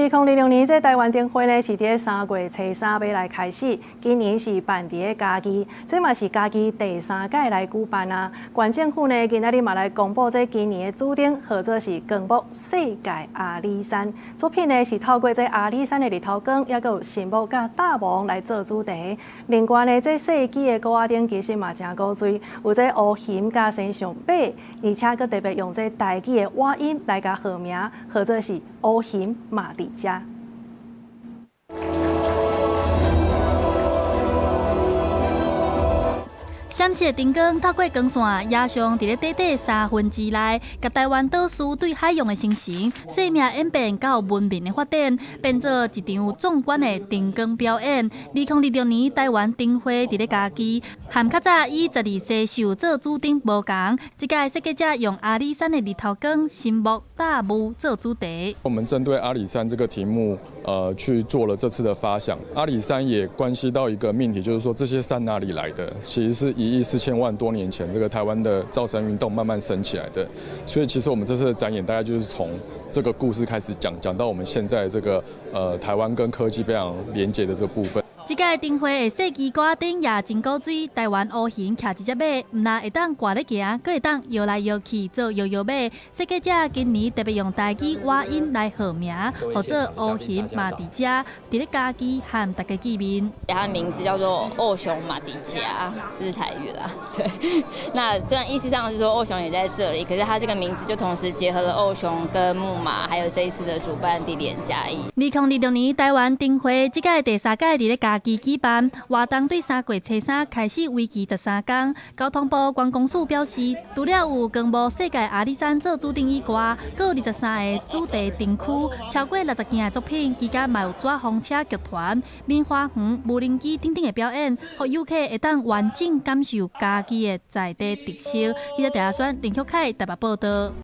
2026年，這台灣燈會呢是佇3月初三欲來開始，今年是辦佇嘉義，這嘛是嘉義第三屆來舉辦啊。縣政府呢，今仔日嘛來公布這今年的主燈，號做是光幕世界阿里山。作品呢是透過這阿里山的日頭光，抑閣有神木佮大王來做主題。另外呢，這世紀的鼓仔燈其實嘛誠古錐，有這烏熊佮生象馬，而且閣特別用這台語的倚音來共號名，號做是烏熊嘛佇遮。閃爍燈光透過光線，野象佇咧短短3分之內，共台灣島嶼對海洋的生成、生命演變到文明的發展，變做一場壯觀的燈光表演。2026年台灣燈會佇咧嘉義，和較早以十二生肖做主燈無仝，這屆設計者用阿里山的日頭光、神木、大霧做主題。我們針對阿里山這個題目，去做了這次的發想。阿里山也關係到一個命題，就是說這些山哪裡來的？其實是1億4000萬多年前，這個台灣的造山運動慢慢升起來的。所以其實我們這次的展演，大概就是從這個故事開始講，講到我們現在這個台灣跟科技非常連結的這個部分。這屆燈會的設計鼓仔燈也真古錐，台灣烏熊騎一隻馬，毋但會當掛咧行，閣會當搖來搖去做搖搖馬。設計者今年特別用台語倚音來號名，號做烏熊嘛佇遮，佇咧嘉義和大家見面。它的名字叫做烏熊嘛佇遮，這是台語啦。對，那雖然意思上是說烏熊也在這裡，可是它這個名字就同時結合了烏熊跟木馬，還有這一次的主辦地點嘉義。2026年台灣燈會這屆第三屆佇咧嘉義舉辦活動，對3月初三開始，為期13工。交通部觀光署表示，除了有光幕世界阿里山做主燈以外，閣有23個主題燈區，超過60件的作品，期間嘛有紙風車劇團、棉花園、無人機等等的表演，予遊客會當完整感受嘉義的在地特色。記者鄭阿選、林旭凱台北報導。